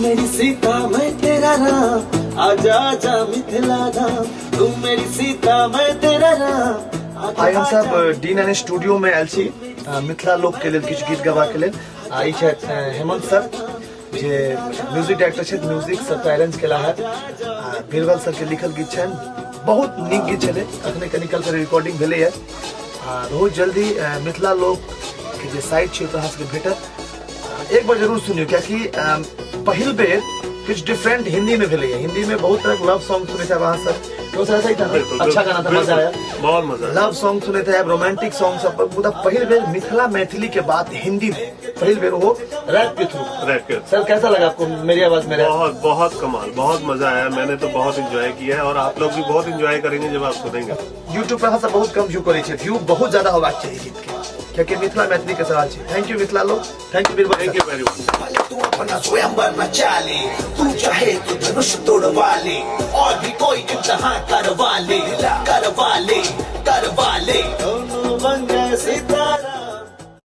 मेरी सीता मैं तेरा राम, आजा आजा मिथिला धाम, तू मेरी सीता मैं तेरा राम। आइ हम सब डी नाइन स्टूडियो में आयल छी मिथिला लोक के लेल किछु गीत गवा के लेल। आ ई छथि हेमंत सर जे म्यूजिक डायरेक्टर छथि, म्यूजिक सबटा अरेंज केला है। आ बीरबल सर के लिखल गीत छनि, बहुत नीक गीत छलै, अखने कनी काल पहिले रिकॉर्डिंग भेलैए। आ बहुत जल्दी मिथिला लोक के जे साइट छै ओतऽ अहाँ सबके भेटत। एक बार जरूर सुनियौ, कियाकि पहिल बेर किछु डिफरेंट हिंदी में भेलैए। हिंदी में बहुत तरह के लव सॉन्ग सुनैत हैब अहाँ सब, तो सर सही था ना? बिल्कुल, अच्छा गाना था, मजा आया, बहुत मजा आया। लव सॉन्ग सुनैत हैब, रोमांटिक सॉन्ग सब, मुदा पहिल बेर मिथिला मैथिली के बात हिंदी में पहिल बेर वो रैप के थ्रू। रैप के। सर कैसा लगा आपको मेरी आवाज में रैप? बहुत बहुत कमाल, बहुत मजा आया, मैंने तो बहुत एंजॉय किया है और आप लोग भी बहुत एंजॉय करेंगे जब आप सुनेंगे। यूट्यूब पर अहाँ सब बहुत कम व्यू करै छै, व्यू बहुत ज्यादा होबाक चाही गीत के, कियाकि मिथिला मैथिली के सवाल छै। Thank you Mithila लोक, thank you Birbal. Thank you very much. तू अपना स्वयंवर नचा ले, तू चाहे तो धनुष तोड़वा ले, और भी कोई इम्तहान करवा ले, करवा ले, करवा ले। दोनों बन गए सीता।